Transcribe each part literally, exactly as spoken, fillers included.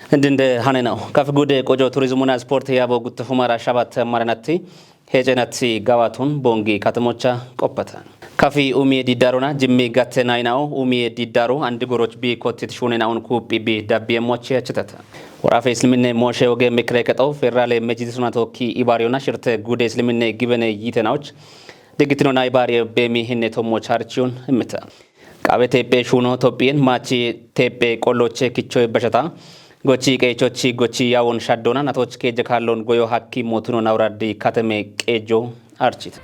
Indinde hane nawu. Kafi gude qoco turizmuna sport yabo guttu humara shabat maranatti hecenatti gawatun bongi katamocha qoppata. Kafi umie diddaruna jimmi gatte nayinawu umie diddaru andi goroch bi kottit shune nawun kuphi bi dabbiye moche achitata. Warafe isliminne moshe oge mikre kexo federale mejlisuna tokki ibariona shirte gude isliminne gibene yite nawch. Diggitino na ibariye bemi hinne tommo charchiyun immita. Qaawe teephe shuuno Tophiyen maachi teephe qolloche kichoe bashata. Gochi qeechochi gochi yawon shaddona natoch keeje kaallon goyo hakki motuno nawradi kateme qeejo archit.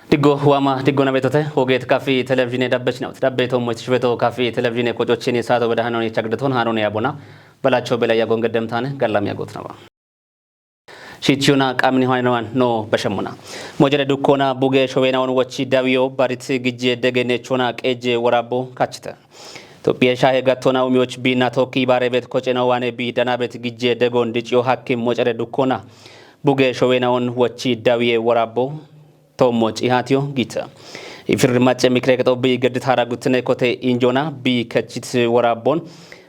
Diggo wama diggo nabetote hogeet kafi televizhine dabbechnawt. Dabbe tommo shifeto kafi televizhine qocochini saato bedahanoni chagdaton hanone yabona. Balacho belaya gongedemtane gallam yagot nawa. Shichiyuna qamni hoynowan no bashemuna. Mojere dukkona buge showenawon wochi dawiyo barit gijje dege nechona qeje warabo kachita. Tophiya shahe gattona umioch bina tokki bare bet kochena wane bi dana bet gijje degon diciyo hakkim mojere dukkona. Buge showenawon wochi dawiye warabo tommo cihatiyo gita. Ifir macce mikre kexo bi geddit hara guttine kote injona bi kachit warabon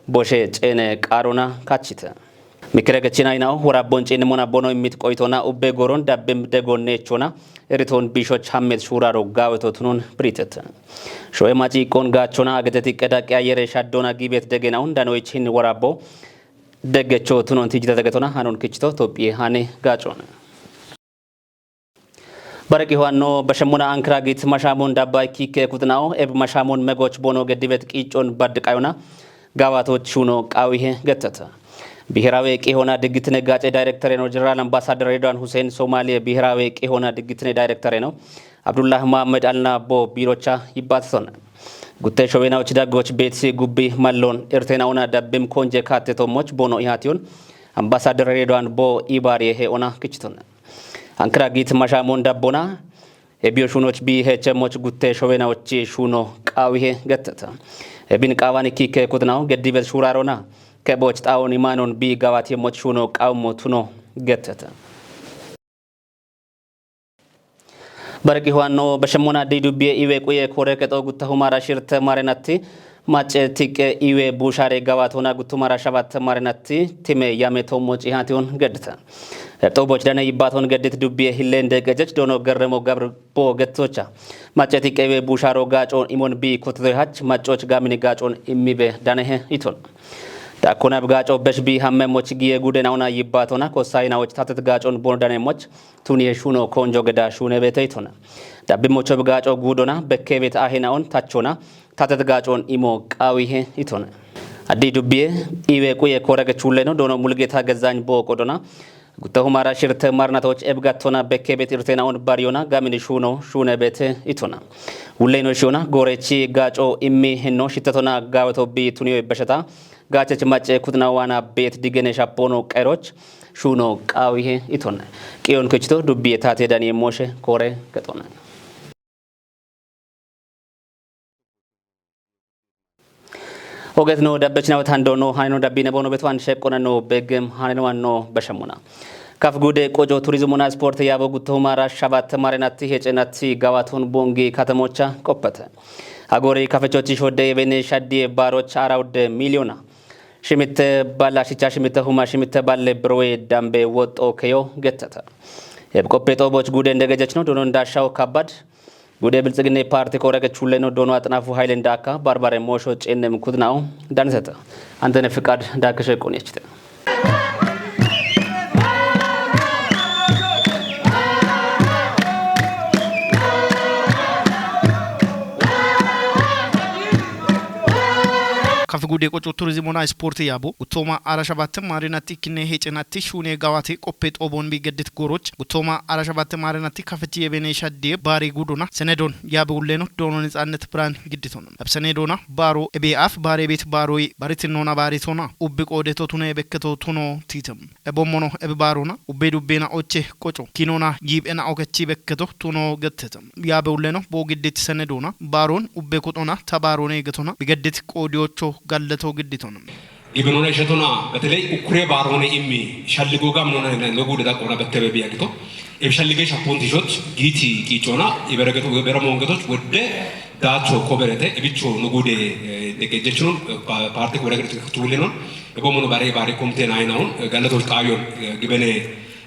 boshe cene qarona kachita. Mikre gachinaynawu warabbon cinnimona bono immit qoytona ubbe goron dabbim degon nechona eriton bishoch hammet shuraro gaweto tunon briteta. Shoe maci qon gachona ageteti qedaqe ayere shaddona gibet degenawun danoich hin warabbo deggecho tunon tijita degetona hanon kichito Tophiye hane gachona. Baraqi hoanno bashemuna ankragit mashamun dabbai kikke kutnao eb mashamun megoch bono gedibet qiccon bad qayona gawatoch shuno qawihe gettata. Biherawe qihona diggitine gace dayrektore no jeneral ambasader Redwan Hussein Somaliye biherawe qihona diggitine dayrektore no Abdullah Muhammad Alna bo birocha yibbatson. Gutte showena uch daggoch betsi gubbi mallon irtena una dabbim konje katte tommoch bono ihatiyon ambasader Redwan bo ibariye he ona kichiton. Ankara git mashamon dabbona ebiyo shunoch bi hechemoch gutte showena uchi shuno qawihe gettata. Ebin qawani kikke kutnaw geddibet shurarona keboch xawon imanon bi gawati moch shuno qawmo tuno gettata. Barqi huwanno bashemona di dubbiye iwe quye kore kexo gutta humara shirte marenatti Macce tiqqe iwe bushare gawatona guttumara shabat marinatti time yame tommo cihation geddita. Erxo boch dane yibbaton geddit dubbiye hillen deqejech dono gerremo gabr bo gettocha. Macce tiqqe iwe busharo gaco imon bi kuttoy hach maccoch gamini gacon immibe danehe iton. Dakkona bi gaco besh bi hamme moch giye gude nauna yibbatona kossayinawoch tatet gacon bon dane moch tuniye shuno konjo geda shune bete itona. Dabbi mocho bi gaco gudona bekke bet ahe naon tachona tatet gacon imo qawihe itona. Addi dubbiye iwe quye korege chulleno dono mulgeta gezzany bo qodona. Gutta humara shirte marnatoch ebgattona bekke bet irte naon bariyona gamini shuno shune bete itona. Wulleno shiona gorechi gaco immi hinno shittatona gaweto bi tuniyo beshata. Gachech macce kutna wana bet digene shapono qeroch shuno qawihe itona. Qiyon kechito dubbiye tate daniye moshe kore getona. Oget no dabbechna watan dono haneno dabbine bono beto an sheqona no begem haneno anno bashamuna. Kaf gude qojo turizmuna sport yabo gutto humara shabat marenatti hecenatti gawatun bongi katamocha qoppata. Agori kafechochi shodde yebene shaddiye baroch arawde miliyona. Shimitte balla shicha shimitte huma shimitte balle browe dambe woxxo keyo gettata. Eb qoppe xoboch gude ndegejechno dono ndashaw kabbad. Gude bilxigine parti korege chulleno dono axnafu hayle ndaka barbare mosho cennem kudnao danisata. Antene fiqad dakeshe qonechite. Kafe gude qoco turizimona isporti yabo uttoma ara shabatte marinatti kinne hecenatti shune gawate qoppe xobon bi geddit goroch uttoma ara shabatte marinatti kafechi yebene shadde bari gudona senedon yabe ulleno dono netsannet brand gidditona. Ab senedona baro ebe af bare bet baroi baritinona baritona ubbi qode to tune bekketo tuno titem. Ebommono ebe barona ubbe dubbena oche qoco kinona yibena okechi bekketo tuno getteta. Yabe ulleno bo giddit senedona baron ubbe kutona tabarone getona bigeddit qodiocho galleto gidditona. Gibinone shetona beteley ukure barone immi shalligo gamnona no gude daqona bettebe biyagito. Eb shallige shapon tishot giti qicona iberegeto bera mongetoch wodde Daacho koberete ibicho nugude, eh, dege jechunun, eh, pa-, parte kura gede tulinon. Ebo mono bare bare komte nainawun, eh, galatos kayon, eh, gibene,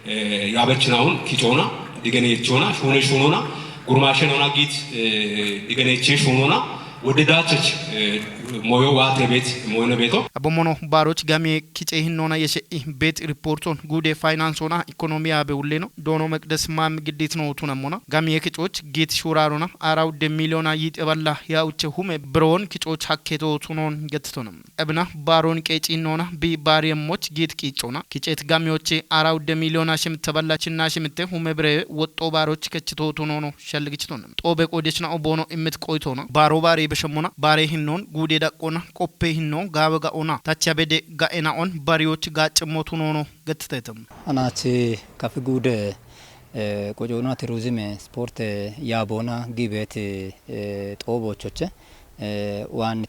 eh, yabechinawun kichona, digene chona, shune shunona, gurmashe nona git, eh, digene che shunona, wode dachech, eh, moyo wate bet, moyo beto. Abomono baroch gamie kice hinnona yeshe i bet reporton gude finance ona economy abe ulleno, dono mekdes mam gidit no tunamona. Gamie kichoch git shurarona, arau de miliona yit eballa ya uche hume bron kichoch hakketo tunon gettonam. Ebna baron qeecinnona bi bari emmoch git qiccona. Kicet gamioche arau de miliona shimte balla chinna shimte hume bire wotto baroch kechito tunono shalgichiton. Xobe qodechna obono immit qoitona. Baro bare beshemona, bare hinnon, gude daqqona, qoppe hinnon, gawe ga'ona. Tachchabede ga'ena on, barioch gaccimmo tunono gettetem. Anachi kafi gude, eh, qocona turizime, sporte, yabona, gibet, eh, xobo choche. Eh, wan,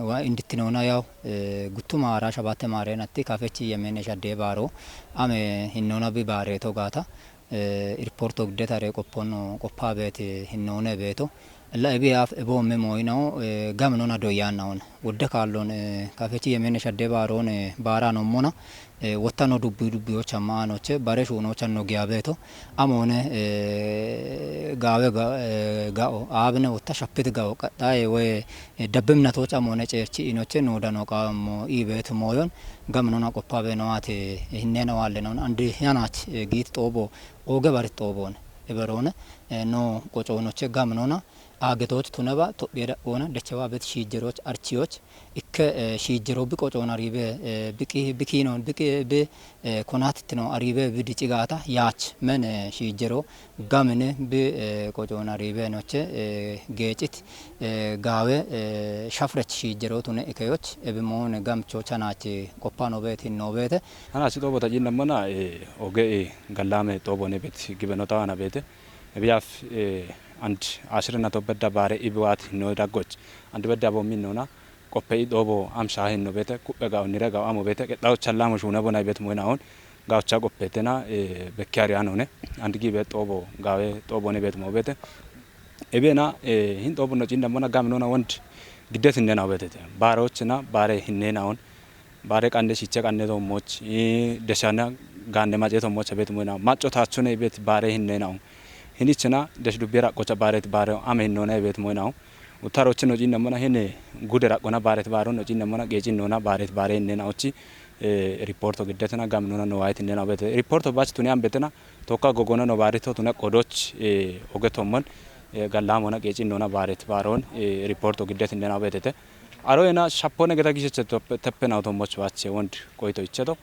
wa indittinona yaw, eh, guttuma ara shabate mare natti kafechi yemene shadde baro, ame hinnona bi bare to gata, eh, irporto gidetare qopponno qoppa bete hinnone beto. La ebi af ebo me moyno, eh, gam nona doyan naon. Wodde kallon, eh, kafechi yemene shadde baron, eh, bara no mona, eh, wottano dubbi dubbi ocha manoche, bare shuno channo giabeto. Amone, eh, gawe ga-, eh, gao, abne wotta shapit gao, qaxxaye we, eh, dabbim natoch amone cerchi inoche no dano qamo ibet moyon, gam nona qoppa be no ate, eh, hinnena walle non, andi yanach, eh, git xobo, oge barit xobon, eberone, eh, no qoconoche gam nona, agetoch tuneba, tophiye da'ona, dechewa bet shijeroch, archiyoch, ikke, eh, shijero bi qocona ribe, eh, biki, bikinon, biki, bi, eh, konat tino aribe bi dicigata, yach, men, eh, shijero, gamine bi, eh, qocona ribe noche, eh, gecit, eh, gawe, eh, shafrech shijero tune ikeyoch, ebi mone gamcho chanachi qopano bet hinno bete. Ana si xobo ta jinna mana, eh, oge, eh, gallame xobo ne bet, gibeno ta ana bete. Ebi af, eh, and ashirina to bedda bare ibi wat hinno daggoch. And bedda bo minnona, qoppe i xobo am shahin no bete, kuɓɓe ga'o nire ga'o amo bete, qexxawo challamo shuna bona ibet moyna on, ga'ocha qoppe tena, eh, bekke ari anone, and gi bet xobo, gawe xobo ne bet mo bete. Ebena, eh, hin xobo no cinda mona gam nona wond giddet hinnena betete. Barochna, bare hinnena on, bare qande shiche qande to moch, eh, deshana gande mace to moch bet moyna. Maco tachune bet bare hinnena on. Hinichna desh dubbi raqqocha baret bare ame hinnona bet moyna on. Uttaroche no cinna mona hene gude raqqona baret baro no cinna mona gecin nona baret bare hinnena ochi, eh, riporto giddetena gam nona no wayit hinnena bete. Riporto bach tuni am betena tokka gogona no barito tuna qodoch, eh, oge tommon, eh, gallamona gecin nona baret baron, eh, riporto giddet hinnena betete. Aro ena shapone geta gisheche toppe, teppena otommoch wache wond qoito icheto.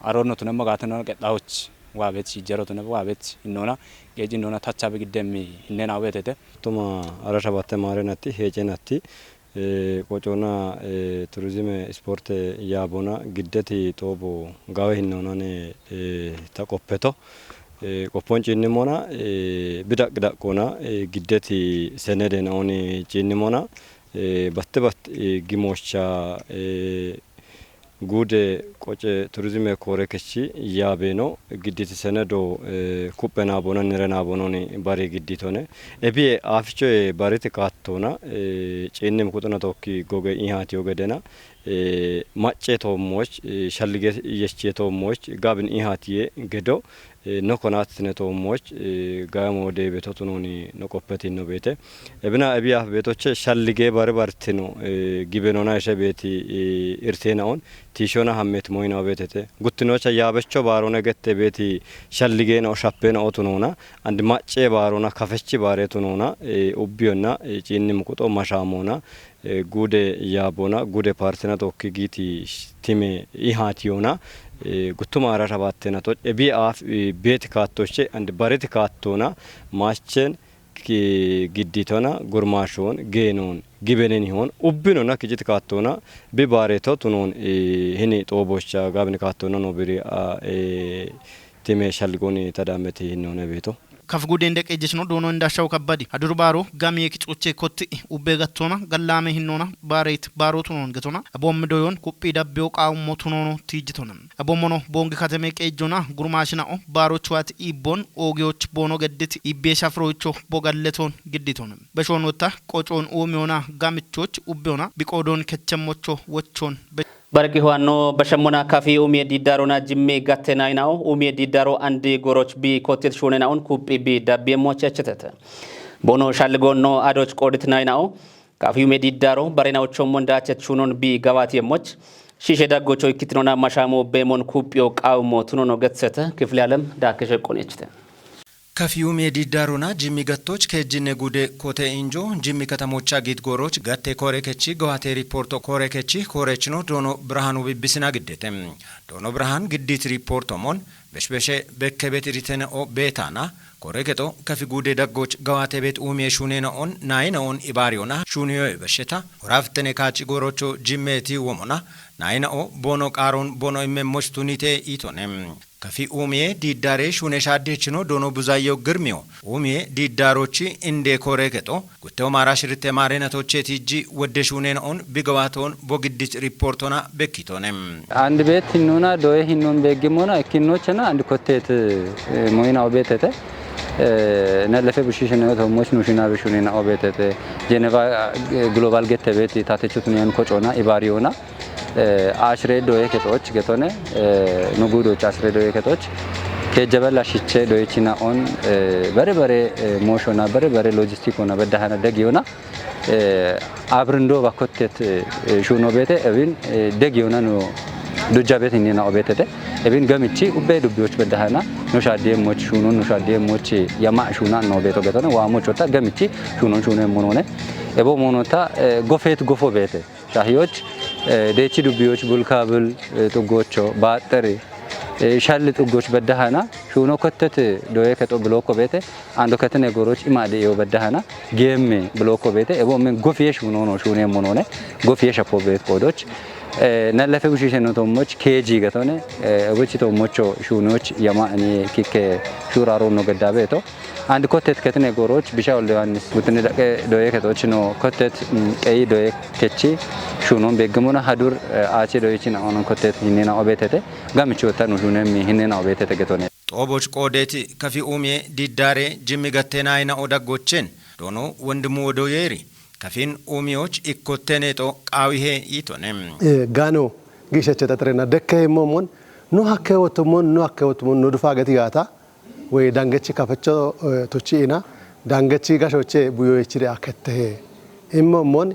Aro no tuna magatena qexxawoch wabet shijero tuna wabet hinnona gecin nona tachabe giddemmi hinnena betete. Tuma ara shabatte mare natti, hece natti, eh, qocona, eh, turizime, sporte, yabona, giddeti xobo gawe hinnonane, eh, ta qoppeto. Eh, qoppon cinnimona, eh, bidaq daqona, eh, giddeti senede naoni cinnimona, eh, batte bat, eh, gimocha, eh, gude qoce turizime kore kechi yabeno, giddeti senedo, eh, kuppe nabona, nire nabononi bari gidditone. Ebie aficho, eh, bariti kattona, eh, cinnim kuxuna tokki goge ihati ogedena, eh, macce tommoch, eh, shallige yeche tommoch, gabin ihatiye gedo, eh, no konatine tommoch, eh, gamo de beto tunoni no qoppetin no bete. Ebina ebi af betoche shallige bare bartino, eh, gibenona ishe beti, eh, irtena on, tishona hammet moyna betete. Guttinocha yabecho barone gette beti shallige no shappena otunona, and macce barona kafechi bare tunona, eh, ubbiyonna, eh, cinnim kuxo mashamona, eh, gude yabona, gude partena tokki giti sh-, time ihatiyona, eh, guttuma ara shabattena to, ebi af, eh, beti kattoche, and bareti kattona, machen, ki gidditona, gurmashon, genon, gibenen hon, ubbinona kijit kattona, bi bareto tunon, eh, hini xobocha gabin kattona no biri, a, eh, time shalgoni tadameti hinone beto. Kafi gude inde qeejjechino doono indaashawu kabbadi. Aduru baaro gamiye kixoche kotti ubbe gattona gallaame hinnona baareet baaro tunon getona. Abommi doyon kuphi dabbiyo qaawummo tunono tiijjitona. Abommono boongi kateme qeejjona gurmaashina'o baaro chuwaati iibbon oogiyoch boono gedditi iibbiye shafiroocho bogalleton gidditona. Beshoonota qocoon uumiyona gamichoch ubbiyona biqoodoon kechemmocho wochoon be- Barqi huwanno bashemmona kafi umiye diiddaarona jimme gatte nayinao umiye diiddaaro andi goroch bi kottit shuunena'on kuphi bi dabbi emmoch echetete. Bono shalligoonno adoch qoodit nayinao kafi umiye diiddaaro barenaochommo ndaachet shuunon bi gawaati emmoch shiishe daggocho ikkitinona mashaamo beemon kuphiyo qaawummo tunono getsete. Kifile alem daakkeshe qonechite. Kafiyumiye diiddaarona jimmi gattoch keejjinne gude kote injo jimmi katamocha giidgooroch gatte koore kechi gowate riippoorto koore kechi koorechino doono birhaanu bibbisina giddete. Doono birhaan giddit riippoorto mon beshbeshe bekke bet iritene'o beetaana koore kexo kafi gude daggoch gawate bet uumiye shuunene'on naayina'on ibaariyona shuuniyoye besheta horaaftene kaaci goorocho jimmeeti womona naayina'o boono qaaroon boono immemmoch tunite iitone. Kafi uumiye diiddaare shuune shaaddeechino doono buzayyo girmiyo uumiye diiddaarochi indee koore kexo guttewo maara shirritte maareenatocheeti ijji wodde shuuneena'on bigawaatoon bogiddich riippoortona bekkitoone. Andibeet hinnuuna doye hinnuun beeggimmona ikkinnochena andi kotteet moyinawo beetete. Nelefe bushiishenneyo toommoch nushinaabe shuuneena'o beetete. Jeneva global gettebeet taatechutuniyan kocoona ibaariyoona. Ashire doye kexoch getone nugudoch ashire doye kexoch keejjabella shiche doyechina on bere bere mooshona bere bere lojistikona beddahana degiyona abrindo bakkotet shuno bete ebin degiyona no dujjabet inina obetete ebin gamichi ubbe dubbiyoch beddahana no shadiyemmoch shunon no shadiyemmoch yama shuna no beto getone waamochota gamichi shunon shuno emmonone ebo monota gofet gofo bete Shahiyoch, deechi dubbiyoch, bulkaabil xuggocho, baaxxeri, shalli xuggoch beddahana, shuuno kottet doye kexo bilokko beete, ando ketine goroch ima de'iyo beddahana, geemme bilokko beete, ebo men gofiye shuunono shuunemmonone, gofiye shapo beet qoodoch. Nallefe bushiishenno tommoch keeji getone, ebochi tommocho shuunoch yama ani kikke shuuraaronno gedda beeto. Andi kottet ketine gooroch bisha Wolde Yohaannis guttini daqe doye kexoch no kottet qeyi doye kechi shuunon beeggimona hadur aache doyechin aonon kottet hinnena obeetete gamichi wotta nu shuunemmi hinnena obeetete getone. Xooboch qoodeeti kafi uumiye diiddaare jimmi gatteenayina odaggochen doono wondimu wodo yeeri kafin uumiyoch ikkotteneexo qaawihe yiitone. Gaano giishache xaxirena dekke himmommon nu hakke wottommon nu hakke wottommon nu dufaa geti gaata Woy dangechi kafecho tochi'ina dangechi gashoche buyoyichire akettehe. Immo mon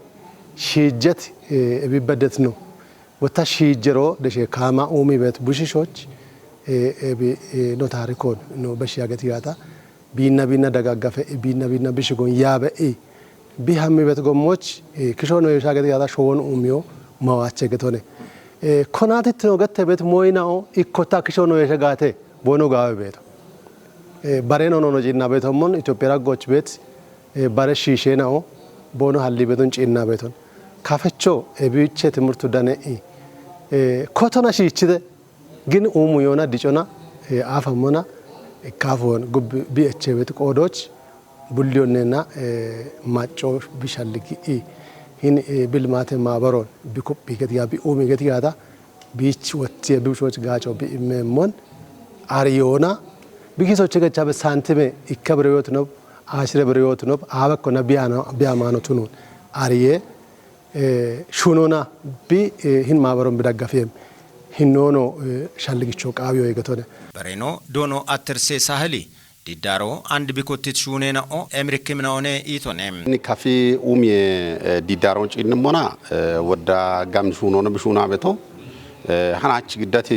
shiijjet ebibbedet no. Wota shiijjero deshe kaama uumi bet bushishoch ebi no taarikon no beshi yaget yaata biinna biinna dagaggafe biinna biinna bishigon yaabe'i bi hammi bet gommoch kisho no yesha get yaata showon uumiyo mawaache getone. Konatittino gette bet moyinao ikkota kisho no yesha gaate. Bono gaawe beeto. Bare no nono ciinna beetommon Itophiya raggoch beet bare shiisheenao bono halli beeton ciinna beeton. Kafecho ebiiche timirtu dane'i kotona shiichite gin uumu yoona dicona aafammona ikkaafoon gubbi bi eche beet qoodoch bulliyonnenna macco bishalli gi'i hin bilmaate maabaroon bi kuphi getiya bi uumi getiyaata Biich wottiye bi ushoch gaaco bi immeemmon ariyoona bi kisoche gechabe saantime ikke bire yootinob aashire bire yootinob aabekkona biyamaano tunun ariye shunona bi hin maabaron bi daggafiyem hinnono shalligicho qaawiyo yegetone. Bareno doono atterse saheli Diddaro and bikottit shuuneena'o emirikkimina'one iitone. Ni kafi umiye diddaron ciinnimona wodda gamni shuunono bishuuna beto hanachi giddati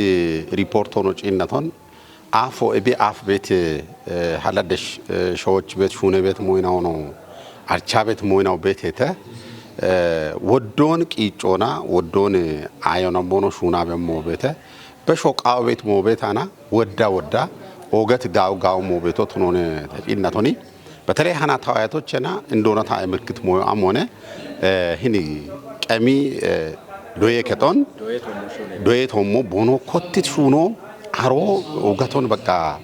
riportono ciinnaton afo ebi af bete haladesh showoch bet shuune bet moynawono archa bet moynawo betete woddon qiiccona woddon ayona mono shuuna bemmo bete Besho qaawo beet moobeetana wodda wodda ooget gaawu gaawu moobeeto tunone taciinnatoni. Betele hana tawayatochena indoona ta emirkit moyo amone hini qemi doye keton doye tommo bono kottit shuuno aro oogaton baqa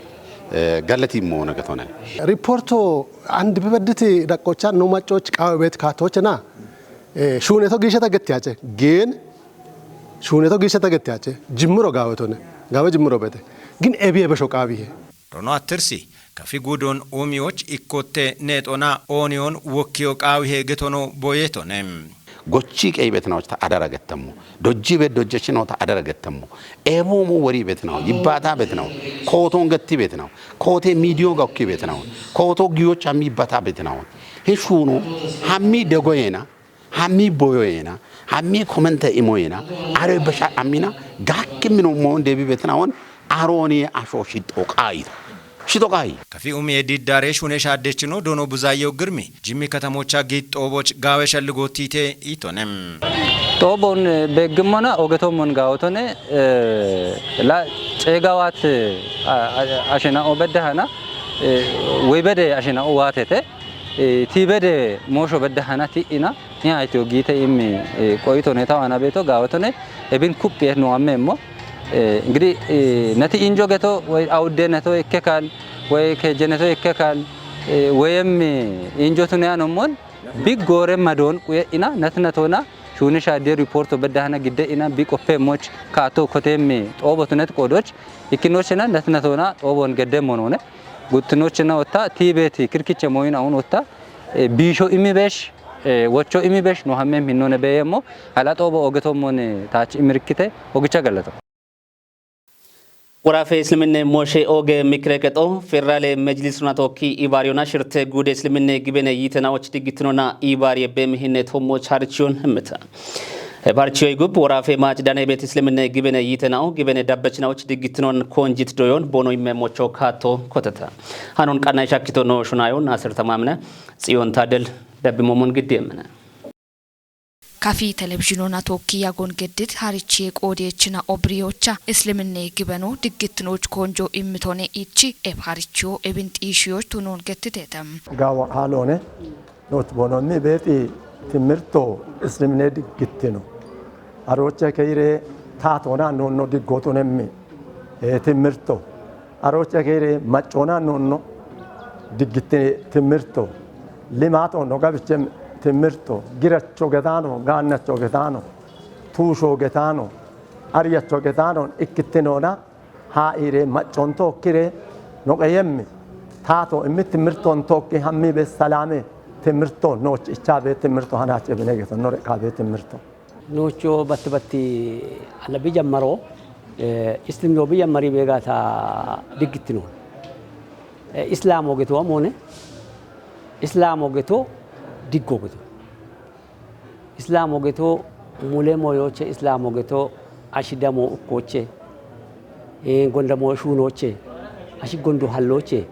Galati moona gatone. Riporto and bibediti dakkocha no maccoch qaawe beet kaatochena. Shuuneto giishata gettiyache. Geen shuuneto giishata gettiyache. Jimmiro gaawetone. Gaawe jimmiro beete. Gin ebi ebesho qaawihe. Rono attirsi, kafi guudoon uumiyoch ikkotte neexona ooniyoon wokkiyo qaawihe getono boyeetone. Gochii qeyi betinawoch ta adara gettammo. Dojjii bet dojjechinoo ta adara gettammo. Eebuumu worii betinawo, yibbaata betinawo, kootoon getti betinawo, kootee miidiyoon gawkki betinawo, kootoo giyoch hammi yibbata betinawo. Hin shuuno, hammi degoyeena, hammi boyoyeena, hammi komente imoyeena, are besha ammina, gaakki mino moon deebi betinawon, arooni asho shixo qaayita. Shixo qaayi. Kafi umie diddaare shune shaaddechino Doono Buzaayew Girmi, Jimmi Katamocha Giixxooboch gaawe shalligootiite iitone. Xoobon beeggimmona ogetoommon gaawotone, la ceegawaat ashena'o beddahana, wey bede ashena'o waatete, tii bede moosho beddahana ti'ina, ni haytiyo giite immi qoyitone tawana beeto gaawotone, ebin kuphiye no ammeemmo. Ngidi nati injo geto wey awudde neto ikke kan, wey kejje neto ikke kan, weyem injo tune anommon, bi goore madoon quye ina, nati natona, shuuni shaaddiye riporto beddahana gidde ina, bi qoppe moch kaato koteemmi xoobo tunet qoodoch, ikkinochena nati natona xoobon geddemmo noone, guttinochena otta, tiibeeti kirkiche moyin awun otta, biisho imi besh, wocho imi besh, no hammem hinnone beeyemmo, hala xoobo ogetoommon taach imirikkite, ogicha galato. Woraafe Isliminne Mooshe Ooge Mikire Qexo, Federaale Mejlisuna Tookki Ibaariyona Shirte Guude Isliminne Gibene Yiitenaoch Diggitinona Ibaariye Beemihinne Tommo Chaarichiyon Himmita. Ebaarichiyoy Gub, Woraafe Maacidane Beet Isliminne Gibene Yiitenao, Gibene Dabbechinaoch Diggitinon Koonjit Doyon Boono Imme Mocho Kaatto Koteta. Hanon Qannay Shakkito No Shunayon Asir Tamamine, Tsiyon Taadel, Dabbi Momon Giddi Emmine. Kafi televizhinona tookki yagon geddit harichiye qoodiyechina obriyocha Isliminne gibeno diggittinoch koonjo immitone ichi eb harichiyo ebin xiishiyoch tunon gettitetem. Gaawa haalone, nooch boononni beexi timmirto Isliminne diggittino. Arooche keyire taatona noonno diggootunemmi, ee, timmirto. Arooche keyire maccoona noonno diggitti timmirto. Limaatoonno gabiche timmirto. Giracho getaano, gaannacho getaano, tuusho getaano, ariyacho getaano ikkittinoona haa'iire maccoontokkire noqeyemmi. Taato immi timmirtoontookki hammi be salaame timmirto nooch ichaabe timmirto hanaache bine getonnore qaabe timmirto. Noocho batti batti alla bijammaro, eh, Islimno bijammari beegata diggittino. Eh, Islamo geto amone, Islamo geto diggo geto. Islamo geto mule moyoche, Islamo geto ashidamo ukkoche, eh, gondamo shunoche, ashi gondo halloche.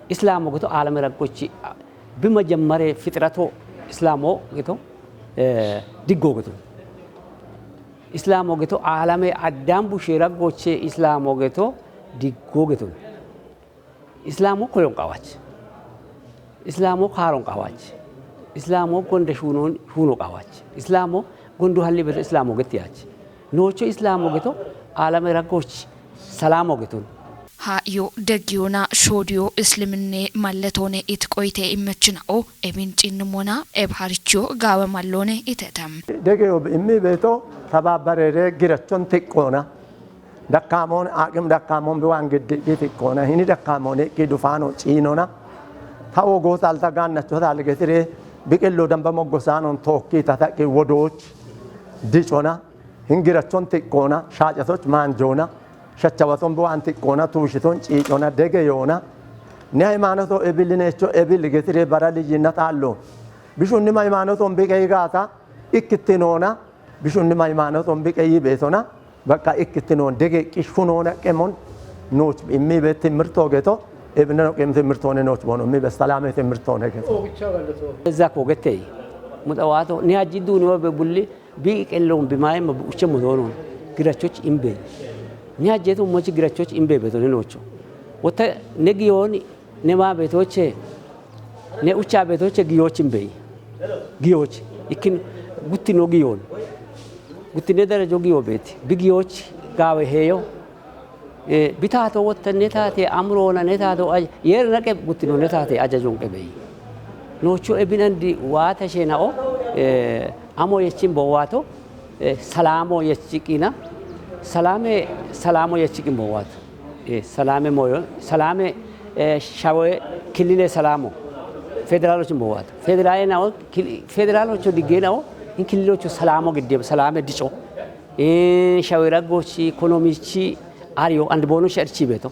Islamo geto alame raggochi, bimajammare fitrato Islamo geto, eh, diggo geto. Islamo geto alame addam bushe raggoche Islamo geto diggo geto. Islamo koyon qawach. Islamo kaaron qawach. Islamo gonde shunon, shuno qawach. Islamo gondo halli beto Islamo gettiyach. Noocho Islamo geto alame raggoch salamo geton. Ha'yo degiyona shoodiyo Isliminne malletone it qoyite immechina'o ebin cinnimona eb harichiyo gaawe mallone itetem. Degeyo immi beeto tababbarere girachon tiqqoona. Dakkaamoon, aqim dakkaamoon biwaan giddi tiqqoona. Hini dakkaamoon iqqi dufaano ciinona. Ta wogoo talta gaannacho talgetire biqillo damba moggosaanoon tookki tataqi wodooch dicona. Hingirachon tiqqoona, shaacatoch maanjoona, shachawaton bu'aan tiqqoona, tuushiton ciicona, dege yoona. Ni haymaanoto ebil neecho ebil getire bara liyyinna taallo. Bishunnim haymaanoton biqe yigaata ikkittinoona, bishunnim haymaanoton biqe yibeetona, baqqa ikkittinoon dege qishshunoona qemon nooch immi be timmirto geto, ebineno qem timmirtoone nooch boono immi be salaame timmirtoone geto. Ezako getey. Muxawaato, ni ajji duuniyo be bulli, Bi qelloon bi maayemma bi uchemmo doonoon girachoch imbey. Ne ajjeetu mochi girachoch imbey beto ne noocho. Wotta ne giyoon ne maa beetooche, ne uchaa beetooche giyooch imbey. Giyooch. Ikkin guttino giyoon. Guttine darajo giyo beeti. Bi giyooch gaawe heeyo. Bitato wotte ne taate amroona ne taato yeerina qe guttino ne taate ajajoon qe beyi. Noocho ebinandi waata sheenao amo yechin bowaato salaamo yechiqina salaame salaamo yechiqin bowaato salaame moyo salaame shawe kilile salaamo federaalochin bowaato federaaleenao federaaloocho diggeenao in kililoocho salaamo giddeem salaame dico. Shawira gochi konomichi ariyo and bono sharchi beto.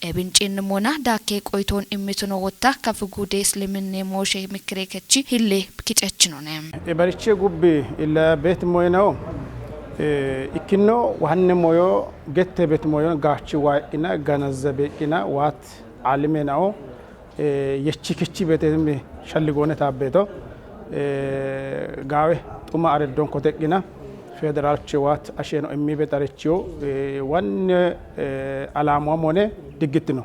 Ebin cin mona dakke qoyton immituno wotta kafu gude isliminne mooshe mikire kechi hille kicechinone. Ebariche gubbi illa bet moynawo ikkinno wahanne moyo gette bet moyon gaachi waa'ina ganazzabe qina waat alime nawo. Yechi kichi betemmi shalligoone taabbeeto gaawe xuma areddon koteqqina federaalche waat asheeno immi bexarechiyo wanne alaamuwa mone diggittino.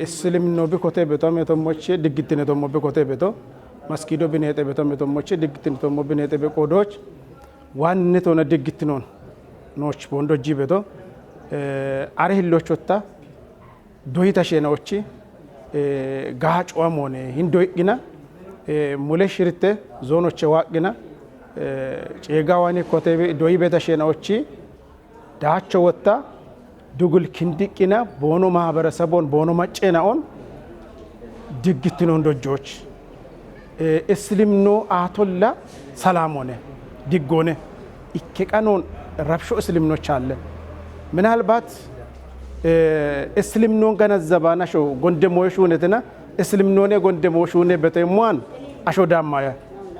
Islimno bikote beto metommoche diggittine tommo bikote beto maskido bineexe beto metommoche diggittine tommo bineexe beqoodooch wanne tona diggittinon nooch bondo ji beto are hillochotta doyita sheenochi gaacuwa moone hindoyidhina mule shirte zoonoche waaqqina ceegawani kote doyi beta sheenochi daacho wotta dugul kindiqqina boono maaberesebon boono macceenaon diggittinon dojjooch islimno aatolla salaamone diggoone ikke qanon rabsho islimnoch alle minalbat islimnon ganazzabana sho gonde moyo shuunetina islimnone gonde moyo shuune betemmuan asho dammaya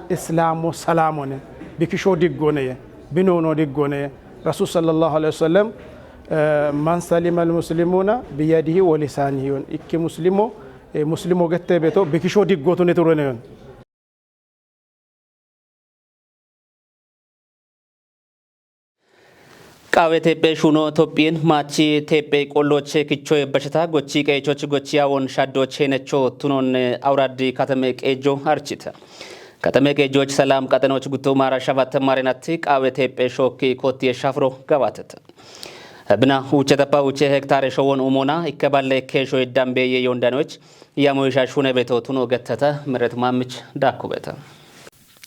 islamo salamone bikisho diggoneye binono diggoneye rasul sallallahu alaihi wasallam man salima almuslimuna biyadihi wa lisanihi yon ikke muslimo muslimo gette beto bikisho diggotune tureneyon. Qaawe teephe shuuno Tophiyin maachi teephe qolloche kichoye bashata gochi qeechoch gochi awon shaddoch henecho tunon awradi katame qeejo archita. Katame qeejoch salam qaxanoch gutto maara shabat marinatti qaawe teephe shookki kotti shafro gawatet. Bina uche tappa uche hektare showon umona ikke balle keesho iddambeye yondanoch Yamo isha shune beto tuno gettata meret mamich dakkubeta.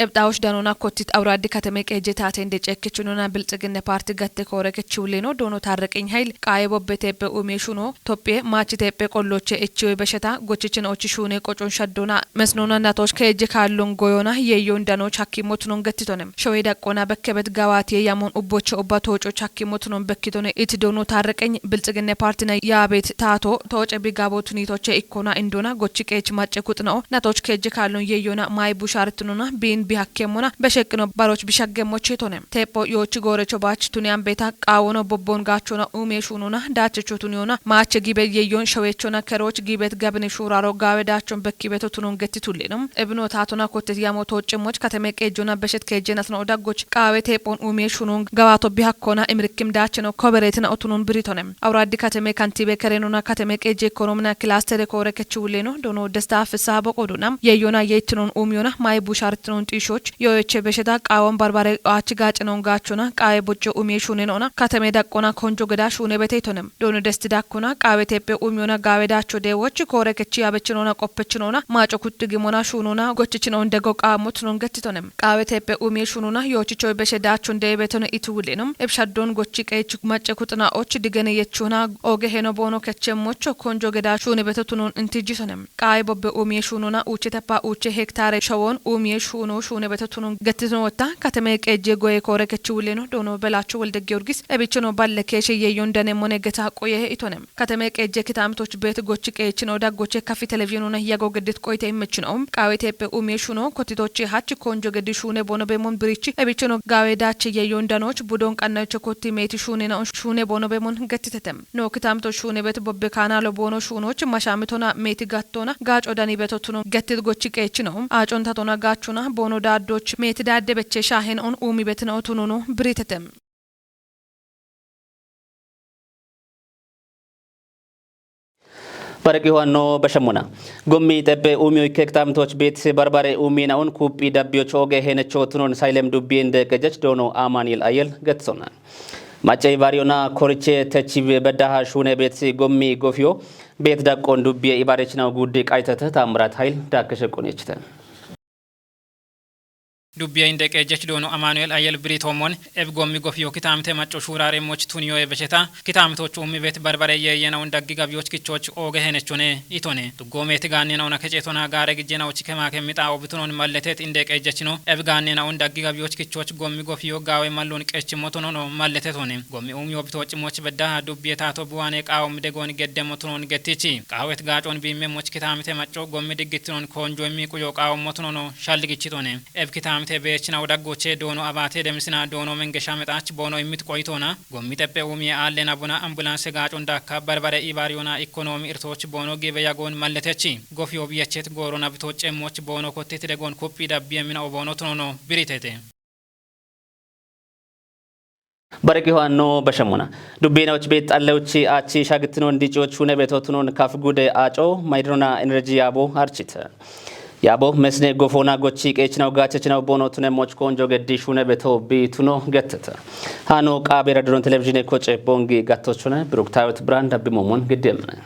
Ebxawosh danona kottit awuradi katame qeeje taate inde ceekkichunona bilxiginne paarti gatte koore kechiwulleno doono taarreqiny hayil qaaye bobbe teephe uumi shuno Tophiye maachi teephe qolloche echiwe besheta gochichin ochi shuune qocon shaddona mesnona natoch keeje kaallon goyona yeeyon danoch hakkimmo tunon gettitone. Showe daqqona bekkebet gawaatiye yamon ubboche ubba toococh hakkimmo tunon bekkitone iti doono taarreqiny bilxiginne paartina yaabet taato tooce bi gabo tunitoche ikkona indona gochi qeech macce kuxinao natoch keejje kaallon yeeyona maayi bushaartinona biin bi hakkemmona besheqqino baroch bi shaggemmoche tone. Teepho yoochi goorecho baach tuniyan beeta qaawono bobbon gaachona uume shuunona daachecho tuniyona maache gibe yeeyon showechona keroch gibet gabine shuuraro gaawe daachon bekkibeto tunon getti tulleno. Ebino taatona kottes yamo toocimmoch katame qeejjona beshet keejjenasno daggoch qaawe teephon uume shunon gawaato bi hakkona imirikkim daacheno koberetina otunon biritone. Awuradi katame kantibe kerenona katame qeejje ekonomina kilastere koore kechi wulleno doono desta fissa boqodona yeeyona yeettinon uumiyona maayi bushaartinon xiishoch yooyeche besheta qaawon barbare aachi gaacenon gaachona qaawe bocco uume shuunenona katame daqqona konjo geda shuune beteytone. Doono desti dakkona qaawe teephe uumiyona gaawe daacho deewoch koore kechi abechinona qoppechinona maaco kutti gimona shuunona gochichinon dego qaammo tunon gettitone. Qaawe teephe uumi shuunona yoochichoy beshe daachon deebetone iti wulleno. Ebshaddon gochi qeech macce kuxina och digene yechona oge heno boono kechemmocho konjo geda shuune beto tunon intijjitone. Qaawe bobbe uumi shuunona uuche teppa uuche hektare showon uumi shuuno shuune beto tunon gettitone wotta katame qeejje goye koore kechi wulleno doono belacho wolde giyorgis ebichono balle keeshe yeeyon dane mone geta qoye itone. Katame qeejje kitaamitoch beet gochi qeechino daggoche kafi televizhinona yago geddit qoyte immechino. Qaawe teephe uumi shuno kottitoche hach konjo geddi shuune boono bemon birichi ebichono gaawe daache yeeyon danoch budon qannacho kotti meeti shuunena shuune boono bemon gettitete. No kitaamitoch shuune bet bobbe kaanalo boono shuunoch mashamitona meeti gattona gaaco dani beto tuno gettit gochi qeechino. Aacon tatona gaachona boono daaddoch meeti daadde beche shaahen on uumi betina otunono biritete. Baraqi ho'anno bashshamona. Gommi xeppe umiyo ikke kitaamitoch beet barbare umina'on kuuphi dabbiyoch oge henecho tunon saylem dubbiyen deqejech doono Amanuel Ayel getsona. Macce ibariyona koriche techi beddaha shune bet gommi gofiyo bet daqqon dubbiye ibarechinaw guddi qaytata Tamrat Hayil dakkeshe qonechita. Dubbiye inde qejjech doono Amanuel Ayel Britoomon eb gommi gofiyo kitamite macco shurare moch tuniyo ebesheta kitamitoch ummi bet barbare yeyenaw daggi gabiyoch kichoch oge henechone itone. Duggometi gaannenaw na kecetona gaare gijjenaw chikema kemita obitunon malletet inde qejjechino eb gaannenaw daggi gabiyoch kichoch gommi gofiyo gaawe mallon qechimotonono malletetone. Gommi ummi obitoch moch beddaha dubbiye tato buwane qaawom degon geddemotonon gettichi. Qaawet gaacon bimme moch kitamite macco gommi diggitinon konjo immi quyo qaawommotonono shalligichitone. Eb kitamite beechinaw daggoche doono Abate Demisina doono Mengesha Mexach boono immit qoyitona gommi teppe umiye aallen abuna ambulance gaacon dakka barbare ibariyona ikonomi irtoch boono gibe yagon malletechi. Gofiyo biyechet goorona bitoch emmoch boono kottiti degon kuppi dabbiye mina oboono tunono biritete. Bareki hoanno bashemona. Dubbinawoch bet xallewchi achi shagitnon dicoch hune betotunon kaf gude aco maydrona energy yabo archite. Yabo mesne gofona gochi qechinaw gachechinaw bono tune moch konjo geddi shune beto bi tuno getteta. Hano qabera duron televizine koce bongi gattochone Brooke Tawet brand abimomon giddemne.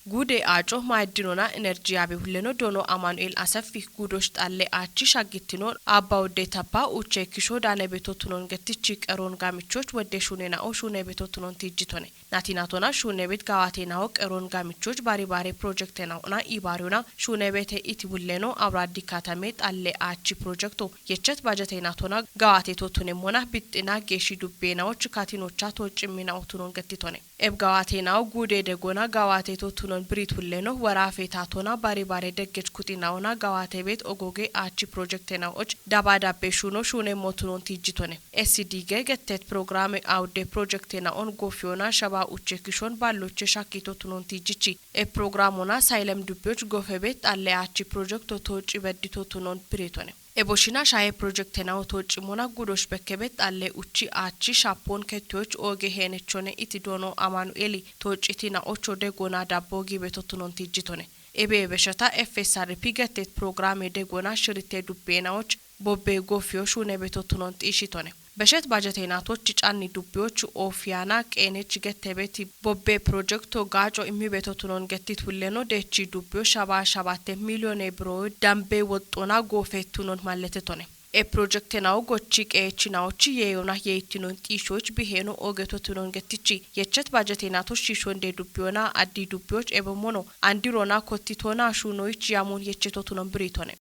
Gude aco maaddinona enerji yaabe hulleno doono Amanuel Aseffi gudosh xalle aachi shaggittino abba wodde tappa uche kisho daane beto tunon gettichi qeron gamichoch wodde shune na'o shune beto tunon tijjitone. Nati natona shune bet gawate na'o qeron gamichoch bari bare project na'ona ibariyona shune bete iti hulleno Awradi katame xalle aachi projecto yechet bajete natona gawate to tunemona bixxina geeshi dubbe na'och katinocha to cimmi na'o tunon gettitone. Eb gawate na'o gude degona gawate to tunon birit hulleno warafe tatona bari bare deggech kuti na'ona gawate bet ogoge aachi project na'och daba dabbe shuno shune motunon tijjitone. S D G gettet programe awde project na'on gofiyona shaba uche kishon balloche shakito tunon tijjichi. E programona saylem dubbiyoch gofe bet xalle aachi projecto to ci beddito tunon biritone. Eboshina shaye project nawo to cimona gudosh bekkebet xalle uchi achi shapon kettoch oge henechone iti doono Amanueli to citi na'ocho degona dabbo gibe to tunon tijjitone. Ebe beshata F S R P gettet programe degona shirite dubbe na'och bobbe gofiyo shune beto tunon tishitone. Beshet bajete natoch canni dubbiyoch ofiyana qeenech gettebeti bobbe projecto gaaco immi beto tunon gettit hulleno dechi dubbiyo shaba shabate miliyone biro dambe woxxona goofe tunon malletetone. E project nawo gochi qeechi nawochi yeeyona yeeytinon xiishoch biheno ogeto tunon gettichi. Yechet bajete natoch shishonde dubbiyona addi dubbiyoch ebe mono andirona kottitona shunoyich yamon yecheto tunon biritone.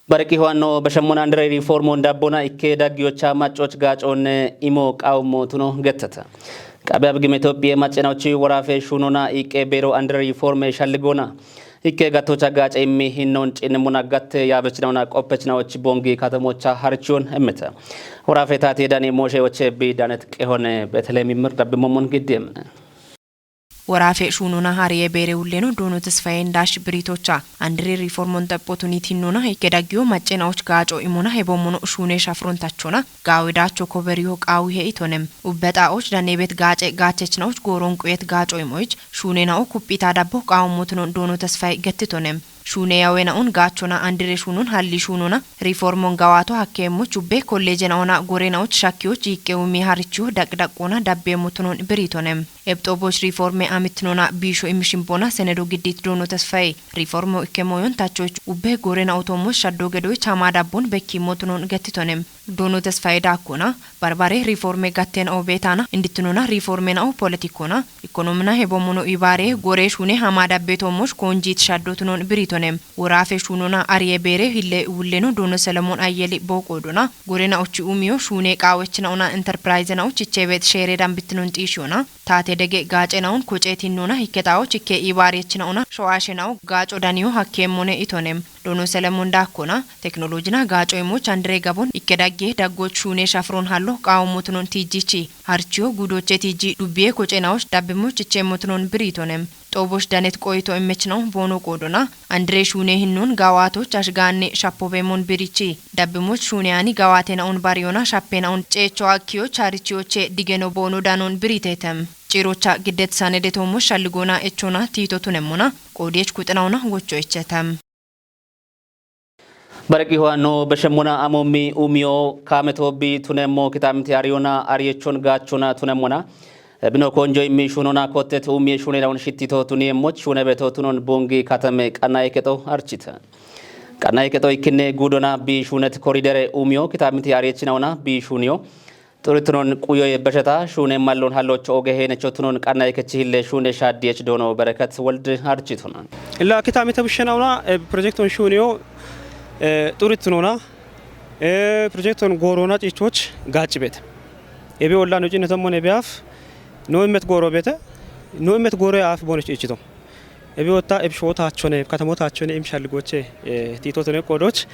Bareki hoanno bashemona andre reformon dabbona ikke daggiyocha maccoch gaaconne imo qawmo tuno gettata. Qabe abgime Itophiye maccenawochi worafe shunona iqqe beero andre reforme shalligona. Ikke gattocha gaace immi hinnon cinnemona gatte yaabechinawona qoppechinawoch bongi katamocha harchiyon emmeta. Worafe taati dani Moshe woche bi danet qehone Betelem imir dabbimomon giddiyemne. Worafe shunona hariye beere ulleno doono tesfaye ndash biritocha. Andre reformon xaphotunit hinnona ikke daggiyo maccenawoch gaaco imona hebomono shune shafron tachona. Gaawe dacho koberiyo qaawi he itonem. Ubbexawoch danebet gaace gaachechnawoch gooron quyet gaaco imoyich. Shune na'o kuppita dabbo qaawomotunon doono tesfaye gettitonem. Shune yawe na'on gaachona andire shunon halli shunona. Reformon gawato hakkemmoch ubbe kolleje na'ona gore na'och shakkiyoch iqqe umi harichiyo daqdaqona dabbe motunon biritonem. Ebxoboch riforme amitnona biisho imishimbona senedo giddit doono tesfaye. Riformo ikke moyon tachoch ubbe gorena otomos shaddo gedoy chama dabbon bekki motunon gettitonem. Doono tesfaye daakkona. Barbare riforme gatten obetana inditnona riformena o politikona. Ekonomina hebomono ibare gore shune hama dabbe tomos konjit shaddo tunon biritonem. Worafe shunona ariye beere hille wulleno doono Solomon Ayyeli booqodona. Gorena ochi umiyo shune qaawechna ona enterprise na ochi chebet shere dambitnon xiishona. Taate dege gaace na'on koceetin nuna hikkexawo chikke ibaariyechina ona sho'aashe na'o gaaco daniyo hakkemmone itonem. Doono Selemon daakkona teknolojina gaaco imoch andre gabon ikke dagge daggoch shuune shafron hallo qaawommotunon tiijjichi. Harchiyo guudoche tiijji dubbiye koce na'och dabbimoch ichemmotunon biriitonem. Xooboch danet qoyito immechna'o boono qoodona. Andre shuune hinnon gawaatoch ashgaanne shappobeemon birichi. Dabbimoch shuune ani gawaate na'on bariyona shappe na'on ceecho akkiyoch harichiyoche digeno boono danon biritetem. Ciirocha giddet sanedetoomo shalligoona echona tiito tunemmona qoodiyech kuxinawona wocho echetem. Bareqihuwa no beshemmona amommi umiyo kaameto bi tunemmo kitaamiti ariyona ariyechon gaachona tunemmona. Bino konjo immi shunona kottet umiye shunenawon shittito tuniemmoch shune beto tunon bungi katame qannaye kexo archita. Qannaye kexo ikkinne guudona bi shunet koridere umiyo kitaamiti ariyechinawona bi shuniyo. Xuritunon quyoye besheta shune mallon hallocho oge heenecho tunon qannaye kechihille shune shaadiyech doono berekat wold architona. Illa kitaamite bushshenawona, eh, projekton shuniyo, eh, xuritunona, eh, projekton goorona ciichoch gaacci beete. Ebi olla no cinne tommon ebi af, no immet gooro beete, no immet gooro af bonech ciichito. Ebi wotta eb shootachone, eb katamootachone, im shalligoche, eh, tiitotone qoodoch,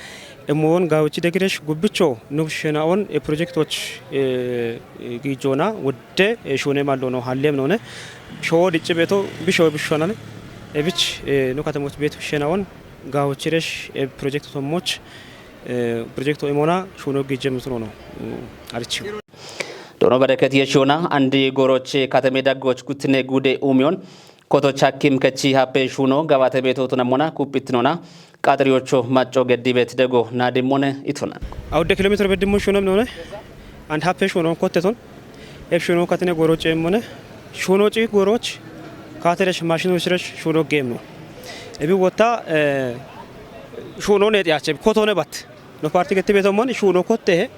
emmowon gaawichi degiresh gubbicho nu bushshenawon, eh, projektoch, eh, eh, giijona wodde, eh, shune mallono halliem none, shoo dicci beeto, bisho bushshonane, ebich, eh, nu katamoch beet bushshenawon, gaawichiresh, eh, projekto tommoch, eh, projekto imona shuno giijemtunono, mm, arichi. Doono bereket yeshona, andi gooroch katame daggoch guttine guude umiyon, kotoch hakkim kechi happe shuno gabate beto tunemmona kupitnona, qaxiriyocho macco geddi bet dego naadimmone ituna. Awudde kilomeetiro beddimmo shuno minone, and happe shuno kotteton, eb shuno katine gooroch emmone, shuno ci gooroch, kateresh mashino shiresh shuno geemno. Ebi wotta, eh, shuno ne xiyache, kotone bat. No parti getti beto mon shuno kotte he,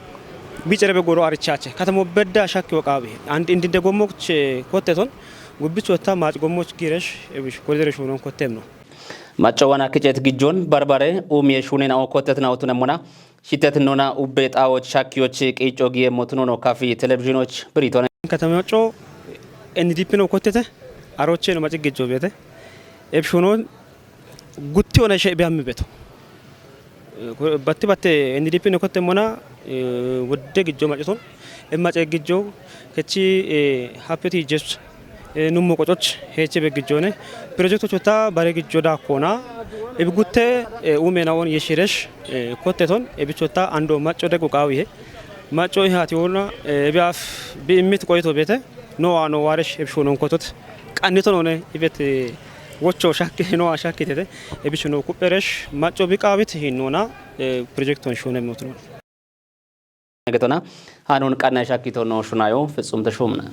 bicere be gooro arichache. Katamo bedda shakki waqawi. And indi de gommoch kotteton, gubbicho ta mac gommoch giresh, ebish koridere shuno kottemno. Macco wana kicet gijjon, barbare, umiye shunen awo kottet na utunemmona, shitet nona ubbe xawoch shakkiyoch qiico giye motunono kafi televizhinoch biritone. Katame macco N D P no kottete, aroche no maci gijjo beete. Eb shuno gutti ona she be ammi beto. Eh, ko-, batte batte N D P no kottemmona, eh, wodde gijjo macoton. Eb mace gijjo kechi, eh, happeti jes, eh, nummo qococh, heche be gijjone. Projekto chota bare gijjo dakkona. Ebi gutte, eh, umenawon yeshiresh, eh, kotteton, ebi chota ando macco dego qawihe. Macco ihati wona, eh, ebi af bi immit qoyto beete. No ano waresh eb shunon kotot. Qannitonone ibet, eh, wocho shakki, no a shakkitete. Ebi shuno kuperesh, macco bi qawit hinona, eh, projekton shunem notno. Getona, hanun qanna shakkito no shunayo, ፍጹም ተሾምነ።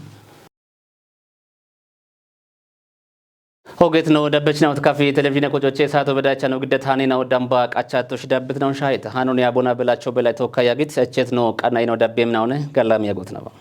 Hoget no dabbech na utkafi televizhine kocoche saato bedacha no giddet hane na udamba qachato shi dabbit na un shahit. Hanun ya bona belacho belay tokka yagit, echet no qanna ino dabbem na une, galam yagot na ba.